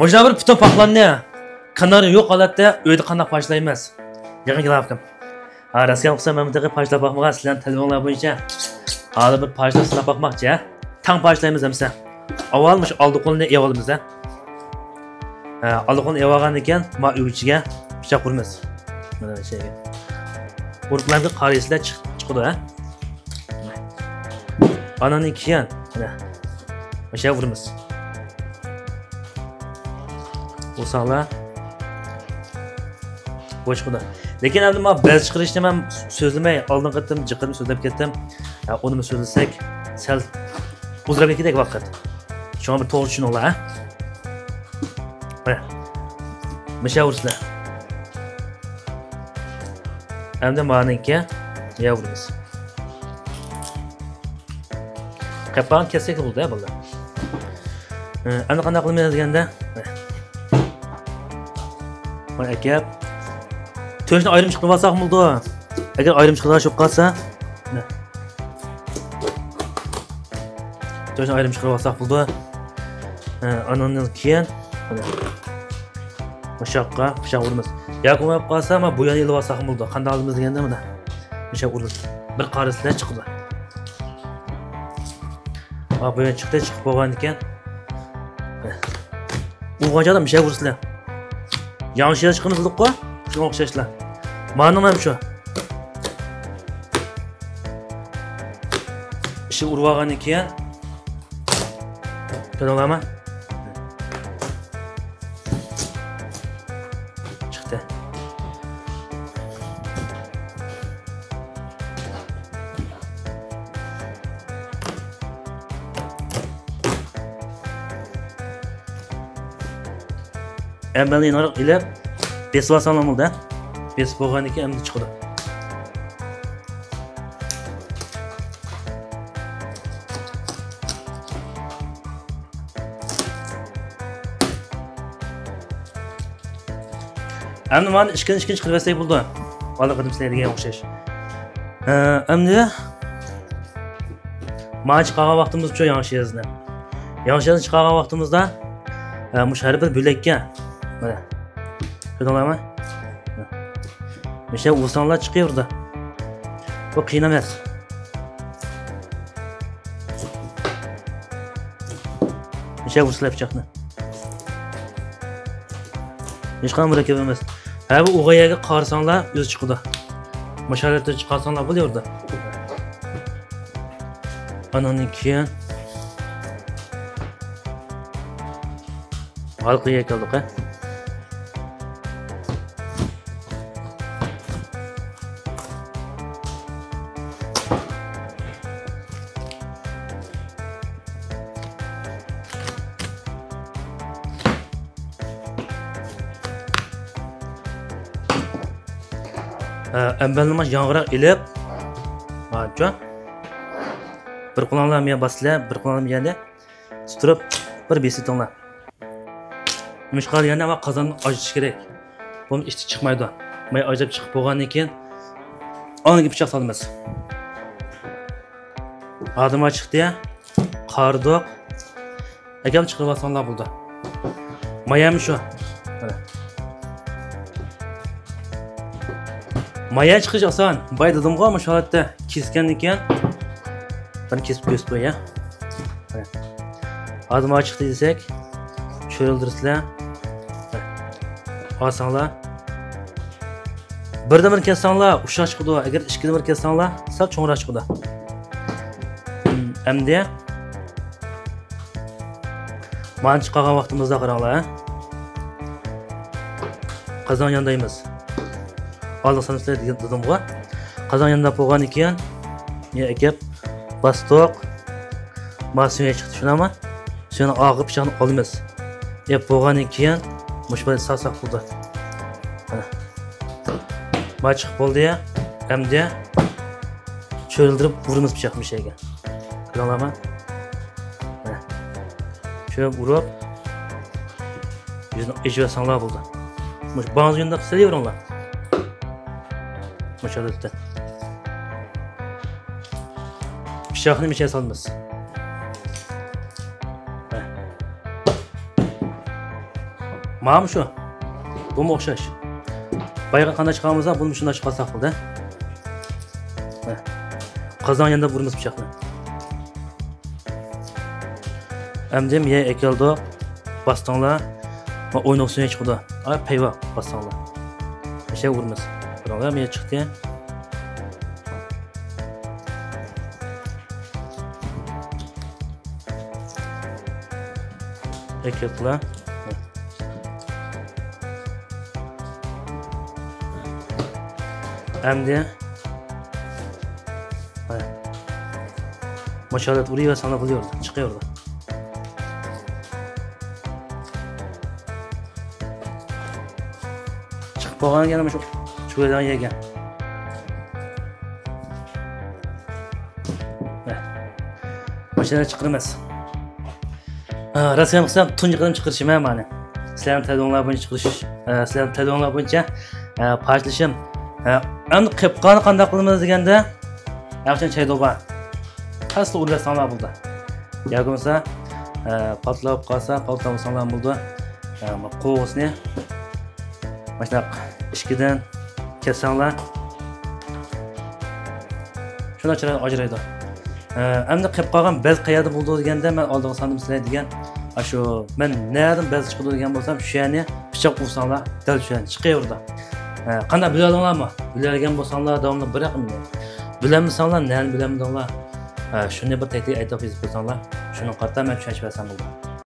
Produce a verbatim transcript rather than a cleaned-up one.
مۇشۇنداق بىر پۈتۈن پاقلارنى كانارى يوق ھالەتتە ئۆيدە قانداق پاچىلايمىز؟ يېقىن كېلىڭلار ئاكام. ھا، راست گەپ قىلسام، مەن بۇ تېخى پاچىلاپ باقمىغان سىلەرنىڭ تەلىپىڭلار بويىچە. ھازىر بىر پاچىلاپ سىناپ باقماقچى، ھە؟ تەڭ پاچىلايمىز ئەمىسە. ئاۋۋال مۇشۇ ئالدى قولنى ئېلىۋالىمىز، ھە؟ ھە، ئالدى قولنى ئېلىۋالغاندىن كېيىن، ما ئۆگىچىگە پىچاق ئۇرىمىز. مانا شەيگە. ئۇرۇپ مەنگە قارىيسىلەر چىق-، چىقىدۇ، ھە؟ ئاناندىن كېيىن، مانا، مۇشۇ يەرگە ئۇرىمىز. ئۇرساڭلار، بۇ چىقىدۇ. لېكىن ئەمدى مانا بەز چىقىرىشنى مەن سۆزلىمەي، ئالدىنقى قېتىم جىقىدىن سۆزلەپ كەتتىم. ھە، ئۇنىمۇ سۆزلىسەك، سەل ئۇزىراپ كېتىدۇ ۋاقىت. شۇڭا بىر توغرا چۈشىنىڭلار، ھە؟ مانا. مۇشۇ يەرگە ئۇرىسىلەر. ئەمدى مانىڭكى يەرگە ئۇرىمىز. قېپىغان كەتسەك بولدى، بالىلار. ئە، ئەمدى قانداق قىلىمىز دېگەندە، مانا ئەكەپ، تۆشنى ئايرىم چىقىرىۋالساق بولىدۇ. ئەگەر ئايرىم چىقىرىدىغان بولۇپ قالسا، مانا. تۆشنى ئايرىم چىقىرىۋالساق بولىدۇ. ئە، ئانىڭدىن كېيىن، مانا. مۇشۇ ياققا پىچاق ئۇرىمىز. ياكى بولماي قالسا، مانا بۇ يەرنى ئېلىۋالساق بولىدۇ. قانداق ئالىمىز دېگەندە، مانا. مۇشۇ يەرگە ئۇرىمىز. بىر قارىسىلەر چىقىدۇ. مانا بۇ يەر چىقتى، چىقىپ بولغاندىن كېيىن. ئۇرغان چاغدا مۇشۇ يەرگە ئۇرىسىلەر. ياڭشىياز چىقىرىمىز دېدۇققۇ؟ شۇنىڭغا ئوخشاشلا. مانىڭ ھەم شۇ. ئىشىك ئۇرۇۋالغاندىن كېيىن. كۆردۈڭلارمۇ؟ چىقتى. ئەمەلىي يېنىراق ئېلىپ، بېسىۋالساڭلار بولدى. بېسىپ بولغاندىن كېيىن ئەمدى چىقىدۇ. ئەمدى مانا ئىككىنچى، ئىككىنچى قىلىۋەتسەك بولىدۇ. بالىلار قېتىم سىلەر دېگەن ئوخشاش. ھە، ئەمدى مانا چىقارغان ۋاقتىمىزچۇ ياڭشىيازنى. ياڭشىيازنى چىقارغان ۋاقتىمىزدا، ھە، مۇشۇ ھەر بىر بۆلەككە. مانا. كۆردۈڭلارمۇ؟ مۇشۇ ئۇرساڭلار چىقىۋېرىدۇ. بۇ قىيىن ئەمەس. مۇشۇ ئۇرسىلار پىچاقنى. ھېچقانداق مۇرەككەپ ئەمەس. ھە، بۇ ئۇرغان يەرگە قارىساڭلار ئۆزى چىقىدۇ. مۇشۇ ھالەتتە چىقارساڭلار بولۇۋېرىدۇ. ئانىڭدىن كېيىن ھالقىغا كەلدۇق، ھە. ھە، ئەمبەلنى مانا ياڭغىراق ئېلىپ، مانچە. بىر قولۇڭلار مېنى باسىلە، بىر قولۇڭلار يەنە تۇتۇپ، بىر بېسىۋېتىڭلار. نېمىشقا دېگەندە، ئەمما قازاننى ئاجرىتىش كېرەك. بۇ ئىشتىن چىقمايدۇ. ماي ئاجرىپ چىقىپ بولغاندىن كېيىن، ئانىڭغا پىچاق سالىمىز. ھازىر ما چىقتى. قارىدۇق. ئەكەم چىقىرىۋالساڭلار بولىدۇ. مايام شۇ. مانا. مايا چىقىش ئاسان. باي دېدىمغۇ، مۇشۇ ھالەتتە كېسكەندىن كېيىن. مانا كېسىپ كۆرسىتىپ قوياي. مانا. ھازىر مانا چىقتى دېسەك، چۆرۈلدۈرسىلەر. ئالساڭلار. بىردىن بىر كەتسەڭلار ئۇششاق چىقىدۇ، ئەگەر ئىككىدىن بىر كەتسەڭلار سەل چوڭراق چىقىدۇ. ئەمدى مانا چىقارغان ۋاقتىمىزدا قاراڭلار. قازان ياندايمىز. ئالدىغا سالىمىز دېدىمغۇ. قازان يانداپ بولغاندىن كېيىن، يەنە ئەكەپ باستۇق. ما سۈيى چىقتى، شۇنداقمۇ؟ سۈيىنىڭ ئاغىپ پىچاقنى ئالىمىز. ئېلىپ بولغاندىن كېيىن مۇشۇ بىلەن ساق ساق بولدى. مانا. ما چىقىپ بولدى. ئەمدى چۆرۈلدۈرۈپ ئۇرىمىز پىچاقنى مۇشۇ يەرگە. كۆردۈڭلارمۇ؟ مانا. چۆرۈپ ئۇرۇپ يۈزىنى ئېچىۋەتسەڭلار بولدى. مۇشۇ باغزى يېنىدا سېلىۋېرىڭلار. مۇشۇ ھالەتتە. پىچاقنى مىشە سالىمىز. ھە. مانا شۇ. بۇمۇ ئوخشاش. بايىقى قانداق چىقارغان بولسا، بۇنى شۇنداق چىقارساق بولدى. قازان يېنىدا بۇرىمىز پىچاقنى. ئەمدى مىيە ئەكەلدۇق. باستىڭلار. ما ئوينىغۇسىنى چىقىدۇ. ئا، پەيۋا باستىڭلار. مىشە ئۇرىمىز. بۇرۇڭلار مىيە چىقتى. ئەكەپلا. ئەمدى. ماشاللا ئۇرۇۋەرسەڭلار بولۇۋېرىدۇ، چىقىۋېرىدۇ. چىقىپ بولغان يەنە مۇشۇ چۈۋەدەڭ يەرگە. ماشىنا چىقىرىمىز. ھە، راست گەپ قىلسام، تۇنجى قېتىم چىقىرىشىم ھە مانى. سىلەرنىڭ تەلىپىڭلار بويىچە چىقىرىش، ئە، سىلەرنىڭ تەلىپىڭلار بويىچە، ئە، پاچىلىشىم. ئە، ئەمدى قېپقاننى قانداق قىلىمىز دېگەندە، ئەڭ چوڭ چايدۇغا. تاسلا ئۇرۇۋەتسەڭلار بولدى. ياكى بولمىسا، ئە، پالتىلاپ قالسا، پالتىلاپ قالساڭلار بولدى. ئە، قوغۇسىنى ماشۇنداق ئىككىدىن كەتسەڭلار، شۇنداق چىرايلىق ئاجرايدۇ. ئە، ئەمدى قېپقالغان بەز قەيەردە بولىدۇ دېگەندە، مەن ئالدىغا ساندىم سىلەر دېگەن، ئاشۇ مەن نەدىن بەز چىقىدۇ دېگەن بولسام، شۇ يەرنى پىچاق ئۇرساڭلار، دەل شۇ يەردىن چىقىۋېرىدۇ. ئە، قانداق بىلەلىدىڭلارمۇ؟ بىلەلىگەن بولساڭلار، داۋاملىق بىر رەقەم. بىلەلمىسەڭلار، نەنى بىلەلمىدىڭلار؟ ئە، شۇنى بىر تەكلىپ ئېيتىپ يېزىپ قويساڭلار، شۇنىڭغا قارىتا مەن چۈشەنچە بەرسەم بولىدۇ.